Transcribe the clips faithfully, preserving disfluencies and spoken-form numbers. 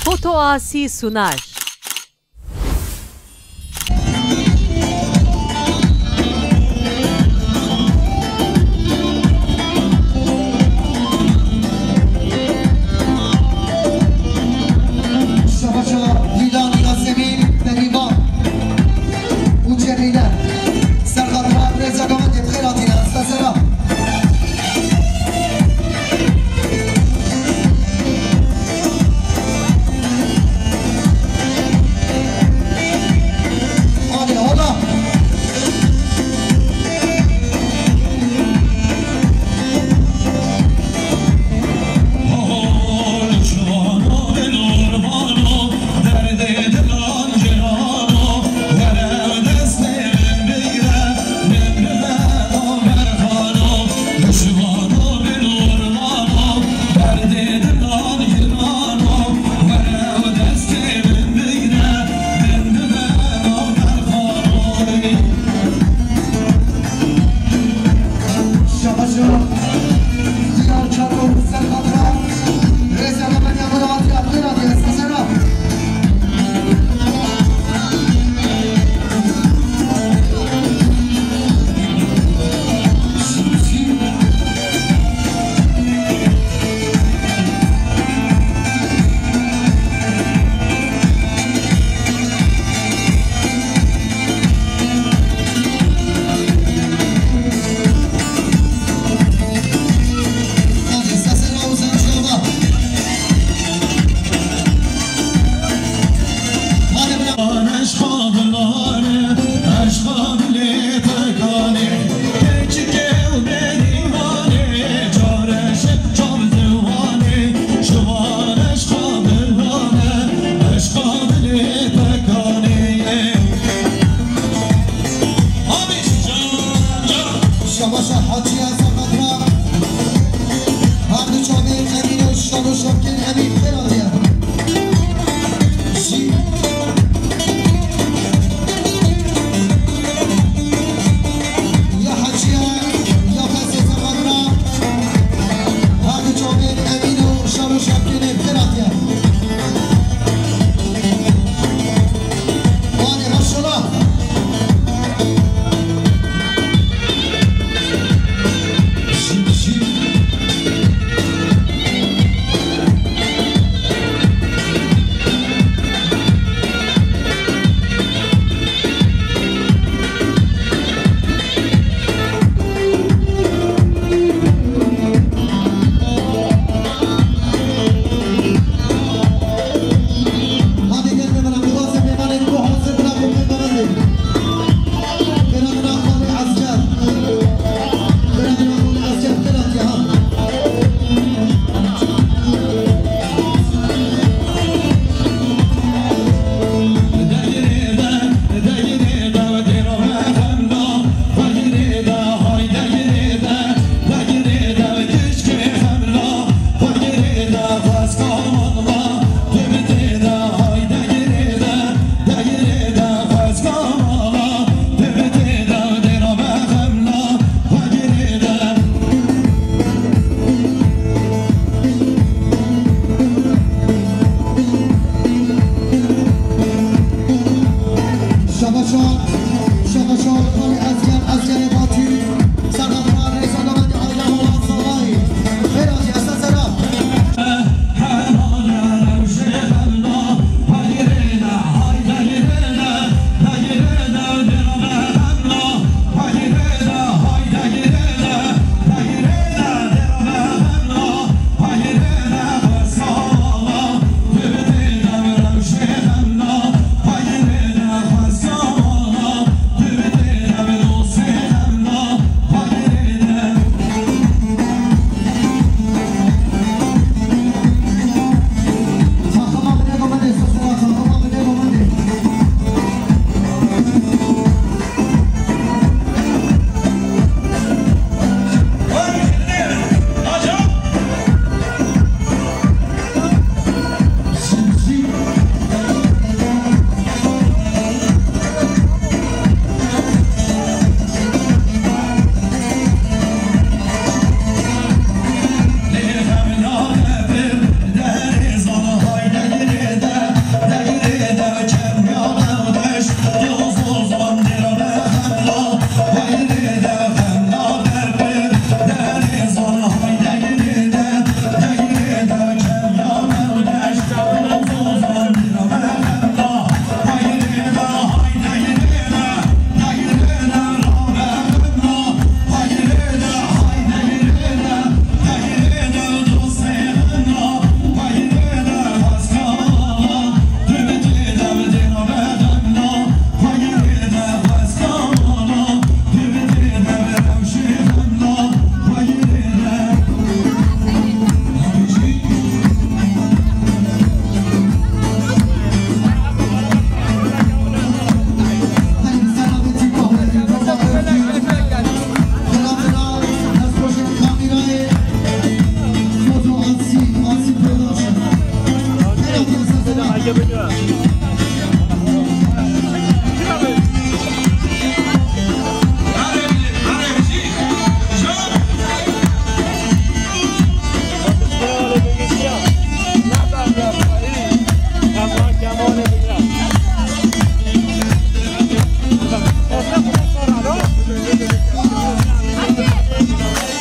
Foto Asi Sunar. Şebaşa Lîlan Yasemîn Berîvan û Cemîle Serhat Rêza Gamendê bi xêr hatîne. Sesera.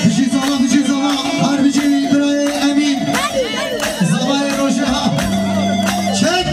Bijî zava, bijî zava, her bijî birayê Emîn. Zavayê rojê ha. Çek!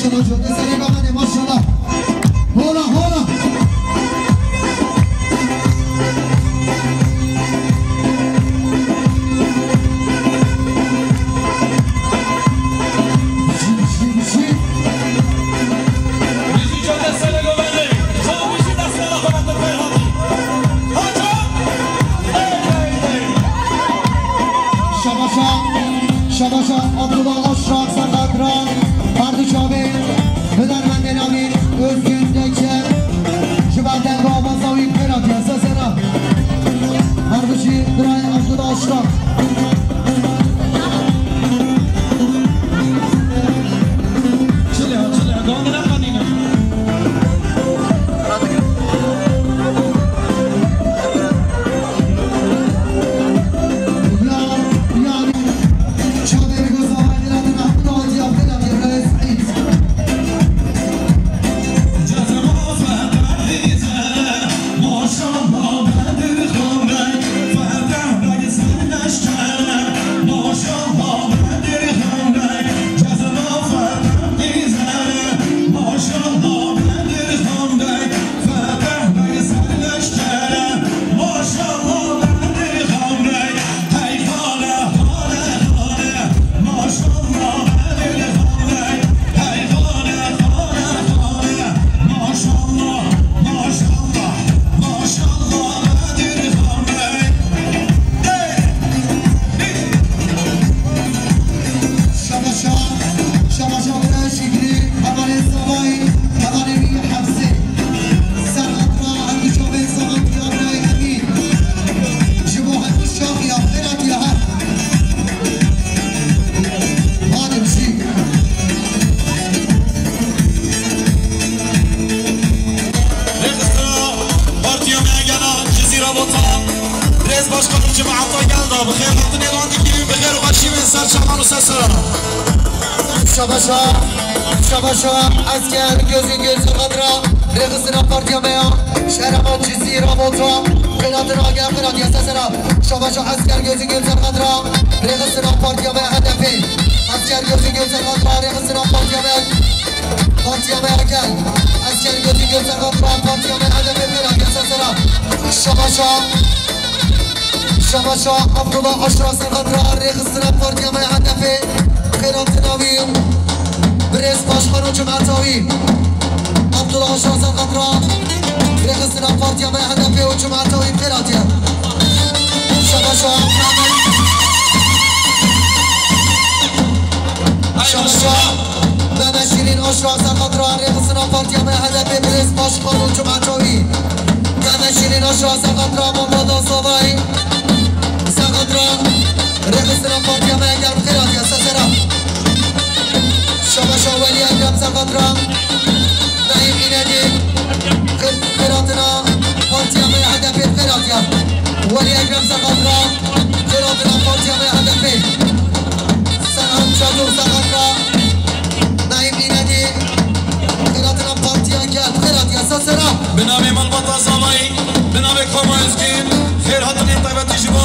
Maşallah. Hola, hola. Şabaşa, şabaşa Abdullah Aşraf Serhat ra, her du çavê hunermendên navîn Özgün Deker, ji ber denga awaza wî pêra diye sesera. Her du jî birayê Abdullah Aşraf. Çile, çile, gavê neqedîne. Şabaşa, şabaşa bira Şikrî, hevalê Zavayî, hevalê wî Hefsê. Serhat ra her du çavê Zavayî ya birayê Emîn. Ji bo her du şaxiya xêra diye her. Hadi bir şey. Rêxistina Partiya me gela Cizîra Vatan, Birêz Başkan û cemaeta gel de bi xêr hatinê wan dikî, bi xêr û xweşî bên ser çavan û ser sera. Şabaşa, şabaşa, esker Gözün Gül Serhat ra, rêxistina partiya me ya, şehra Cizîra Vatan, xêr hatin agel, xêr hatiye ser sera. Şabaşa esker Gözün Gül Serhat ra, rêxistina partiya me H D P. Esker Gözün Gül Serhat ra, rêxistina partiya me, partiya me gel. Esker Gözün Gül Serhat ra, partiya me H D P, xêr hatiye ser sera. Şabaşa. Şabaşa Abdullah Aşra Serhat ra, rêxistina partiya me H D P, xêr hatina wî, birêz Başkan û cemaeta wî. Abdullah Aşra Serhat ra, rêxistina partiya me H D P û cemaeta wî xêr hatiye. Şabaşa. Şabaşa. Mehmet Şirin Aşra Serhat ra, rêxistina partiya me H D P, birêz Başkan û cemaeta wî. Mehmet Şirin Aşra Serhat ra, Mamada Zavayî Serhat ra, rêxistina partiya me gel bi xêr hatiye ser sera. Şabaşa Welî Ekrem Serhat ra, Naîm Înedî, xêr-, xêr hatina partiya me H D P bi xêr hatiye. Welî Ekrem Serhat ra, xêr hatina partiya me H D P. Serhat Çato Serhat ra, Naîm Înedî, xêr hatina partiya gel, xêr hatiye ser sera. Bi navê malbata Zavayî, bi navê Koma Özgün, xêr hatinê taybetî ji bo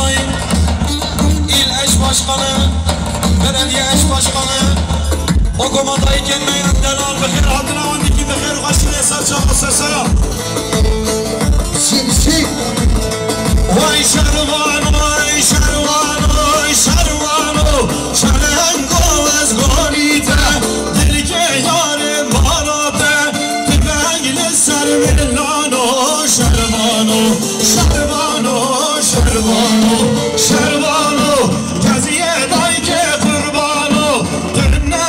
îl eş başkanı, belediye eş başkanı, o koma dayikên me yên delal, bi xêr hatina wan dikî, bi xêr xweşî lê ser çav û ser sera. Şî, şî. Vay şervan, vay şervan, vay şervan, o şerengo ez gonî te, dilkê yarê mala te, tu veng li ser min lano, şervano, şervano, şervano, şervano, keziyê dayikê qurbano, tu ne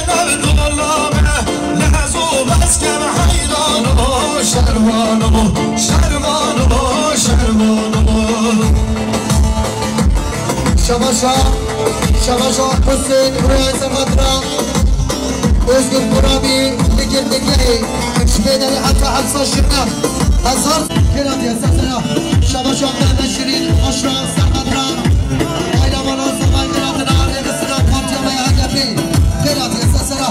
nav dola me, lez û bes kem heyran o, şervano, şervano, şervano. Şabaşa, şabaşa Husên Rüya Serhat ra, Özgür Kurami, Ligir Ligirî, Şibêderî heta Efsa Şirnex, Hezar, Kêra diye sesera, şabaşa Mehmet Şirin, Aşra Serhat ra, Ayla Bala Sabah Kêra Dina, Rêxistina Partiya me H D P, Kêra diye sesera.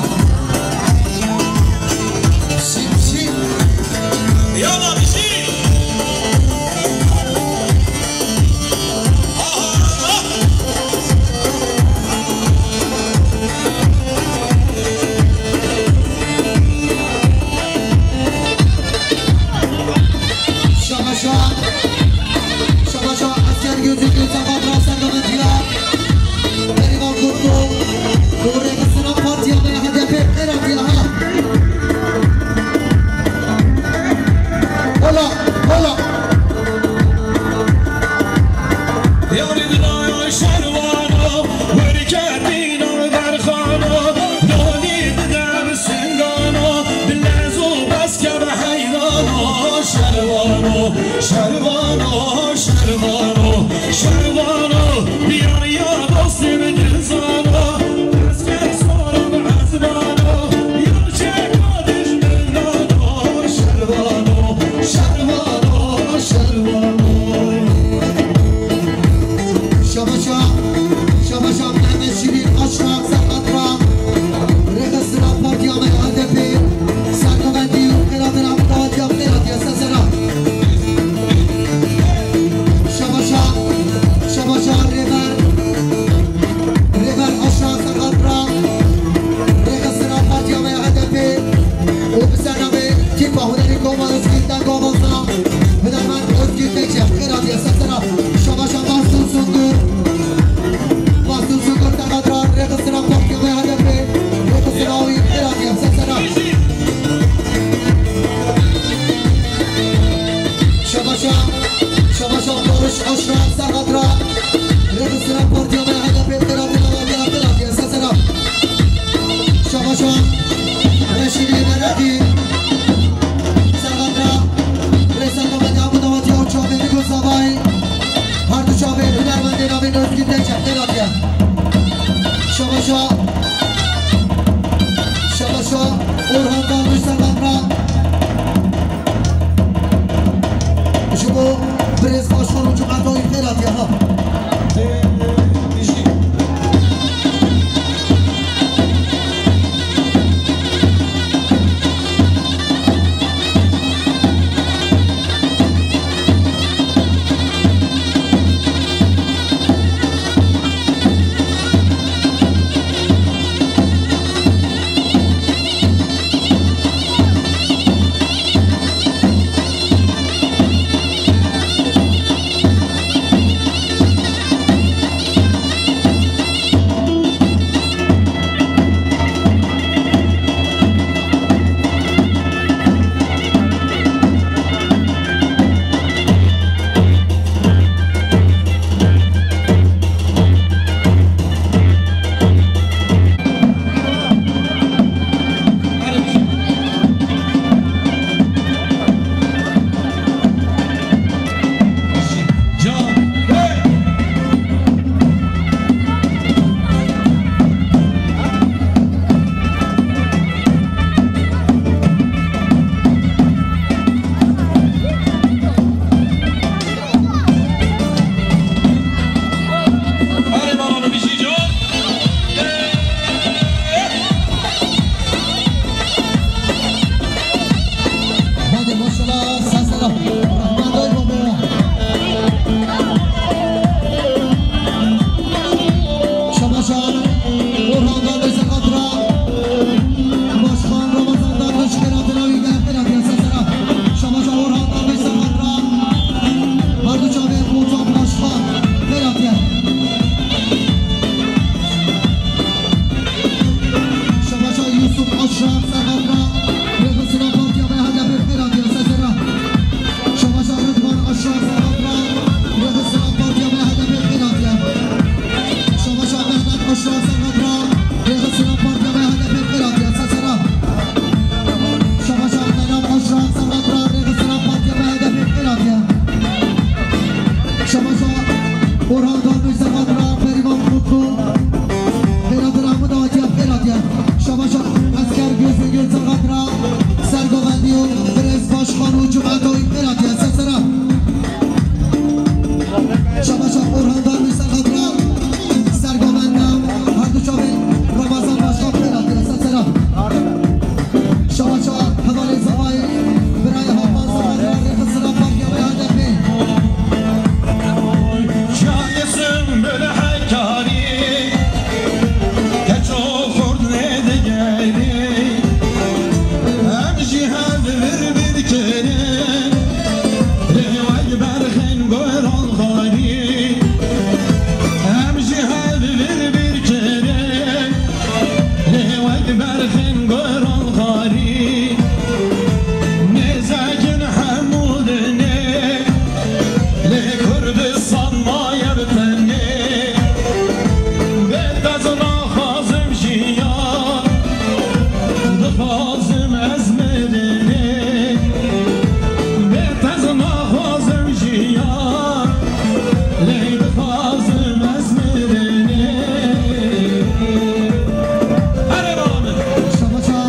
Şî, şî. Yana bir şey. Orhan Tanrı Serhat'la. Ji bo birêz başkan û cemaeta wî xêr hatiye ha. Hadi maşallah, sesler. Rahman Bey baba. Şabaşan, Orhan Kardeşler adına. Başkan Ramazan'dan da şikayetine uygun. Şabaşan Orhan Kardeşler adına. Barduç abi, Koçan Başkan. Berat ya. Şabaşa Yusuf Aşraf Serhat'la, rêxistina partiya me H D P Berat ya, sesera. Şabaşa Rıdvan Aşraf Serhat'la, rêxistina partiya me H D P Berat ya. Şabaşa Mehmet Aşraf Serhat'la, rêxistina partiya me H D P Berat ya, sesera. Şabaşa Meram Aşraf Serhat'la, rêxistina partiya me H D P Berat ya. Şabaşa Orhan Tanrı Serhat'la, Berivan Mutlu. Berat Rahmet Hatiye, Berat ya. Şabaşa Esker Gözü Gül Serhat'la, Sergovendiyo, Brez Başkan û Cumhuriyet Berat ya, sesera. Şabaşa Orhan Darwî Serhat'la, Sergovenda, her du çavê Ramazan Başkan Berat ya, sesera. Şabaşa Hevalê Zavayê, Birayê Hakan Zavayê, rêxistina partiya me H D P. Çayê Sümbül Hekarî, keç û xurt nêdigerî. Em jî hev vir vir kirin, lê wek berxên goran xwarî. Em jî hev vir vir kirin, lê wek berxên goran xwarî. Nêzekin hemû dinê, lê Kurdistan maye bi tenê. Bê te ez naxwazim jiyan, dixwazim ez mirinê. Bê te ez naxwazim jiyan, lê dixwazim ez mirinê. Erê bala min. Şabaşa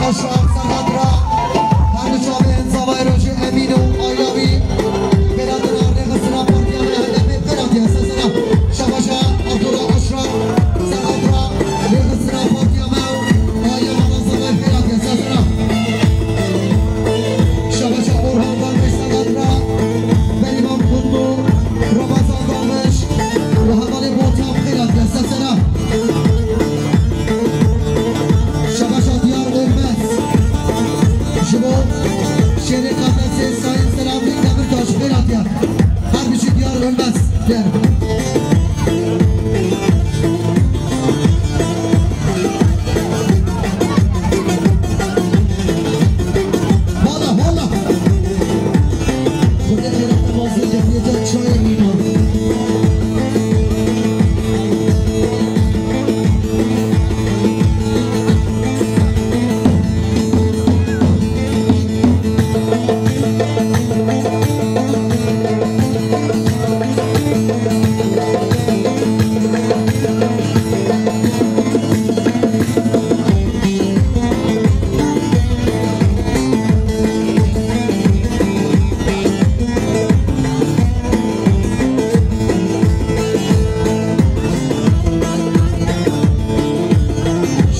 Aşağı Serhat Ra, her du çavên zavayê rojê Emîn û aila wî, pêlatina rêxistina partiya me H D P pêlatiye sesera. Şabaşa Abdullah Aşra, Serhat Ra, rêxistina partiya me û aila me zavayê pêlatiye sesera. Şabaşa Orhan Dalmêş Serhat Ra, Berîvan Kutlu, Ramazan Dalmêş û hevalê Botan pêlatiye sesera. Şabaşa Diyar Ölmez. Ji bo şêrê Qafesê Sayın Selahattin Demirtaş pêlatiye. Her bijî Diyar Ölmez. Gel. Valla, valla. Xwedê xêrata mazin depiyete çayê mîna.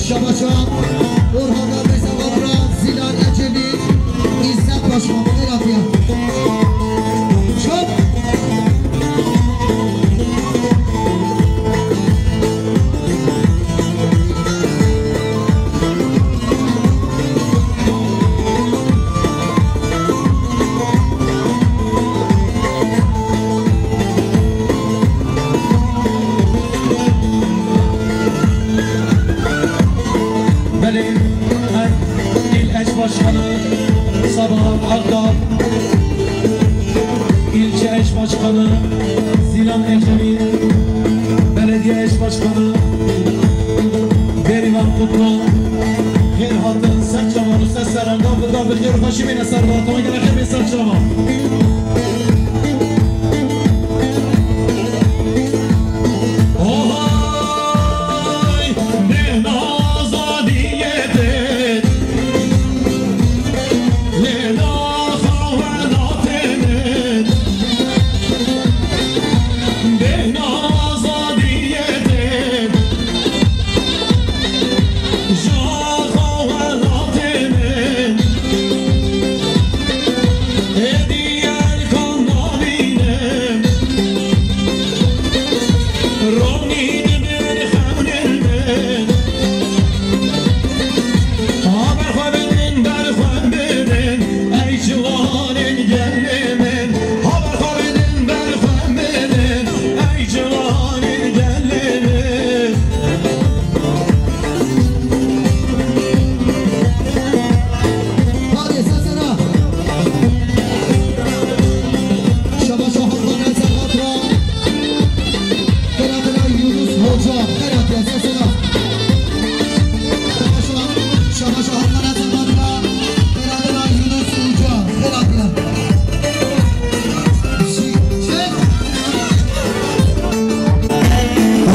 Şabaşa Orhan Dalmêş Serhat Ra, Zîlan Ecemî, İzzet Başkan, Elatya. Çok. Belê, em il eş başkanı Sabah Akdağ, ilçe eş başkanı Zilan Ecemî, belediye eş başkanı Berivan Kutlu, xêr hatin, ser çavan û ser seran, gav bi gav bi xêr û xweşî bêne ser vatan, gelek xêr bê ser çavan. Ohay, bêhna azadiyê tê, lê naxa welatê min. Bêhna azadiyê tê, Jaxa welatê min, êdî erkan nabînim. Ronî dibir xewnên min. Haber xwe bidin, ber xwe bidin, ey ciwanên gelê min. Haber xwe bidin, ber xwe bidin, ey ciwanên gelê min. Hadi sesene. Şabaşa Hakan Ezel Hatra. Beraber Yunus Hoca. Beraber sesene. Şabaşa, şabaşa Hakan Ezel Hatra. Beraber Yunus Hoca. Beraber.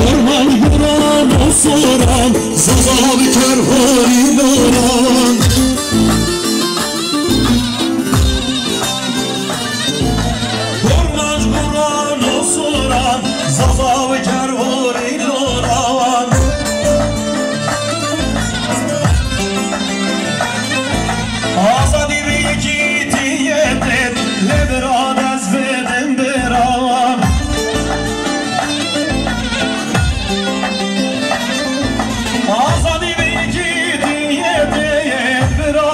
Orman buran osoran, zaza biter hori boran. Orman buran osoran, zaza biter hori boran. Azadî bi yekîtiyê tê, lê bira dest bidin bira. Azadî bi yekîtiyê tê, bira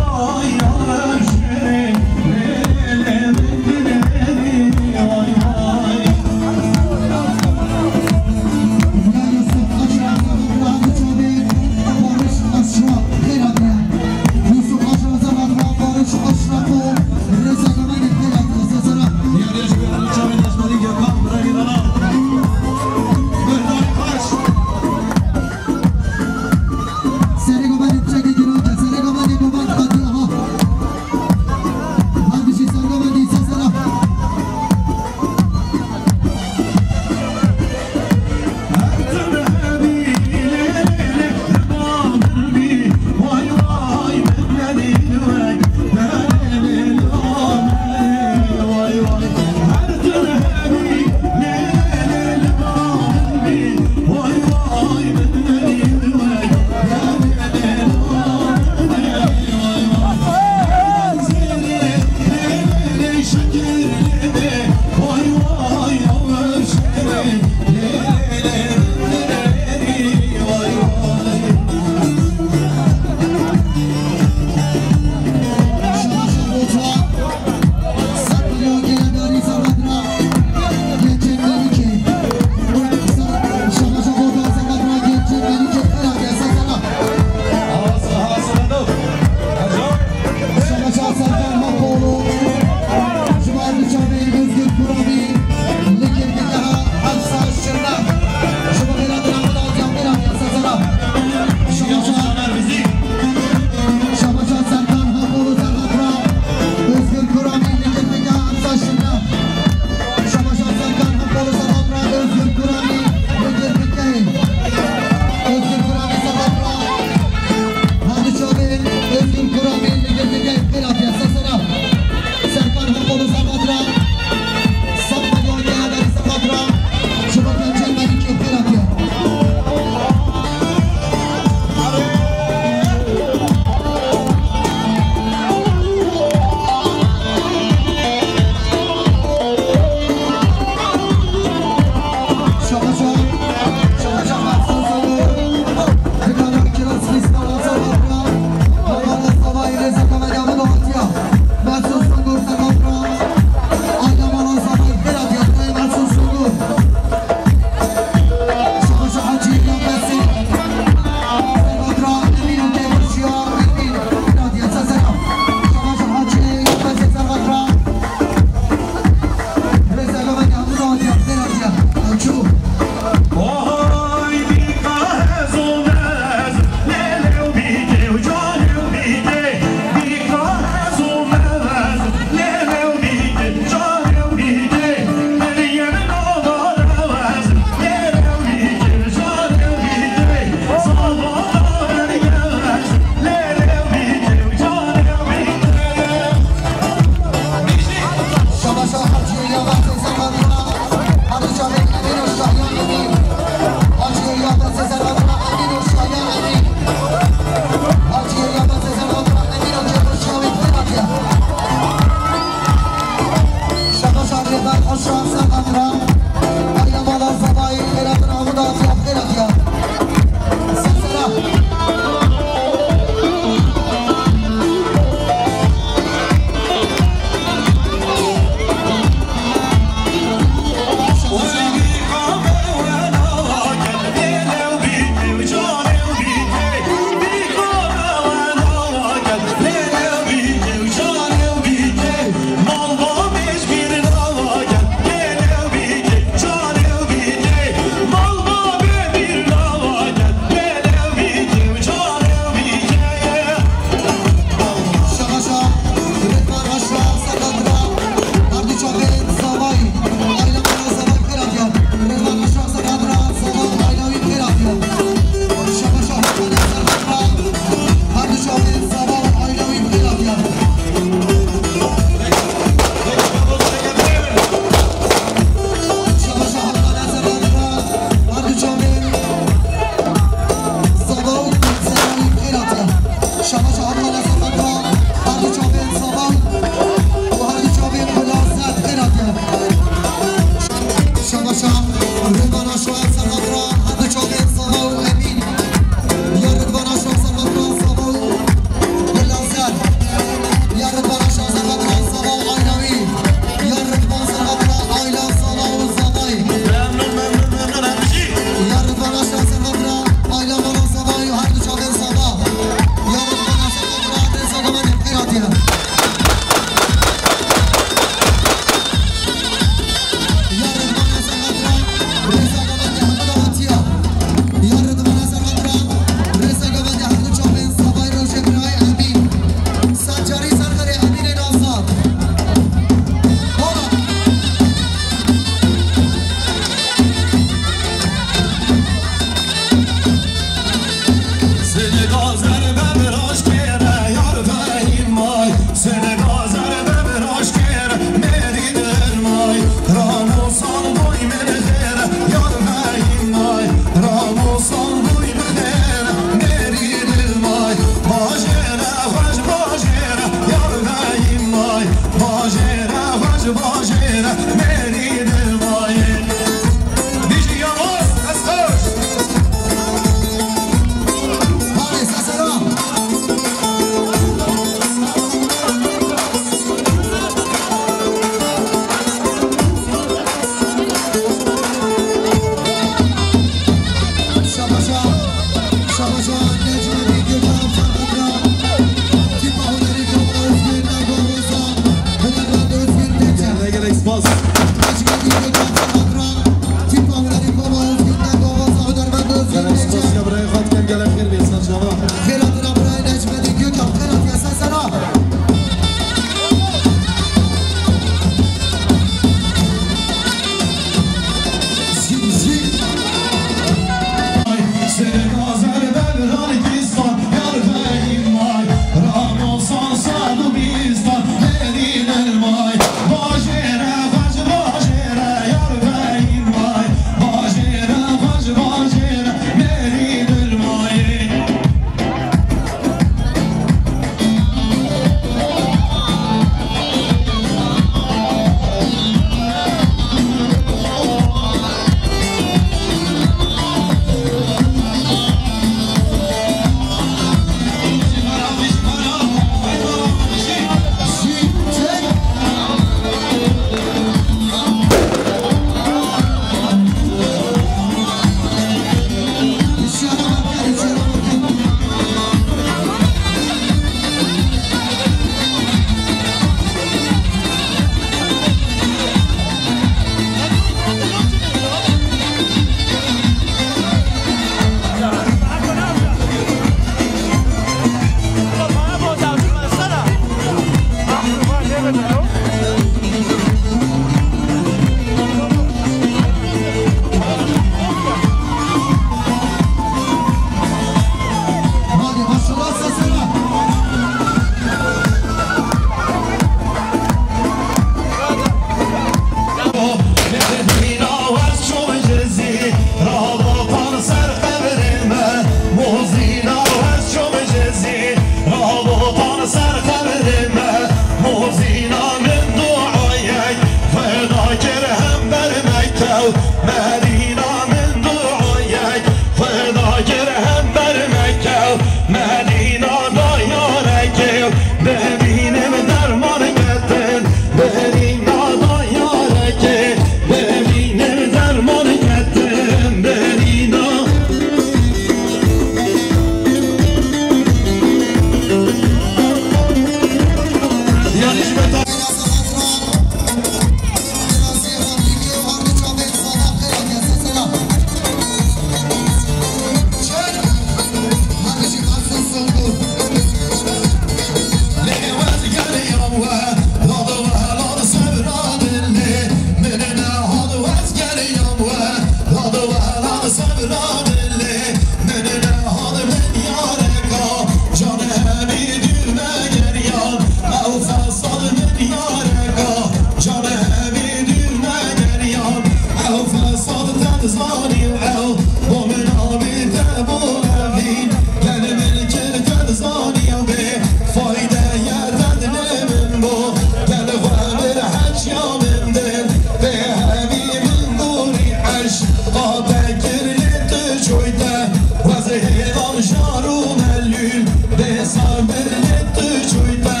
Wazê hêlan jar û melûl, bê sar bir lê tu çûyte.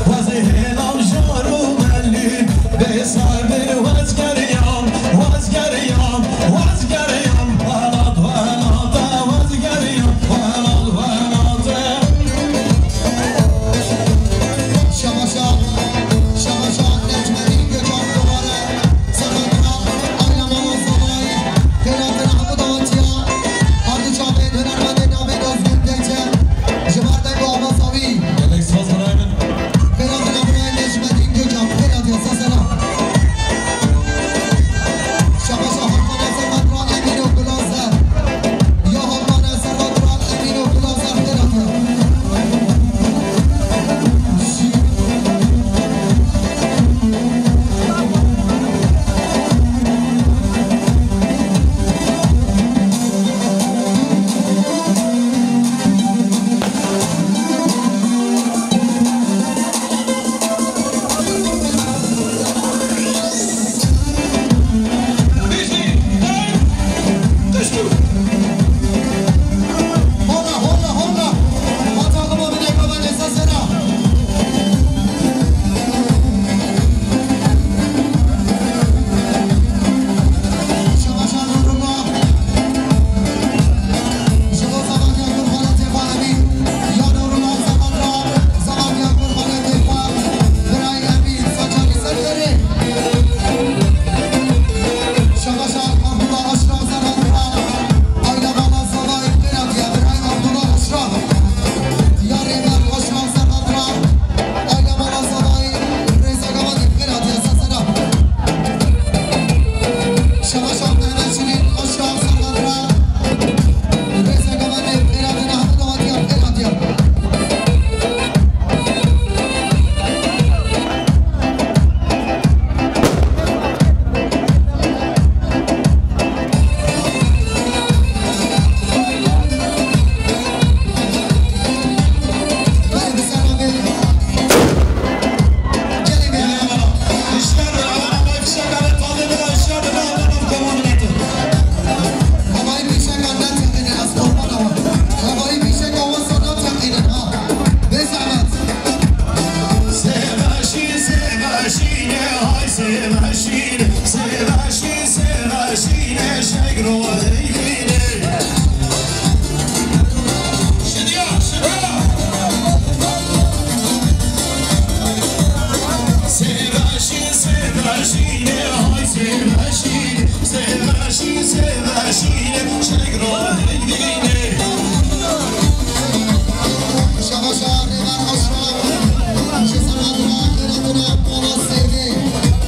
Wazê hêlan jar û melûl, bê sar bir wazgeriyan, wazgeriyan, wazgeriyan. Welat, welate, wazgeriyan, welat, welate. Şabaşa, şabaşa, Necmettin Gökhan Duvarı. Gelek spas birayê min.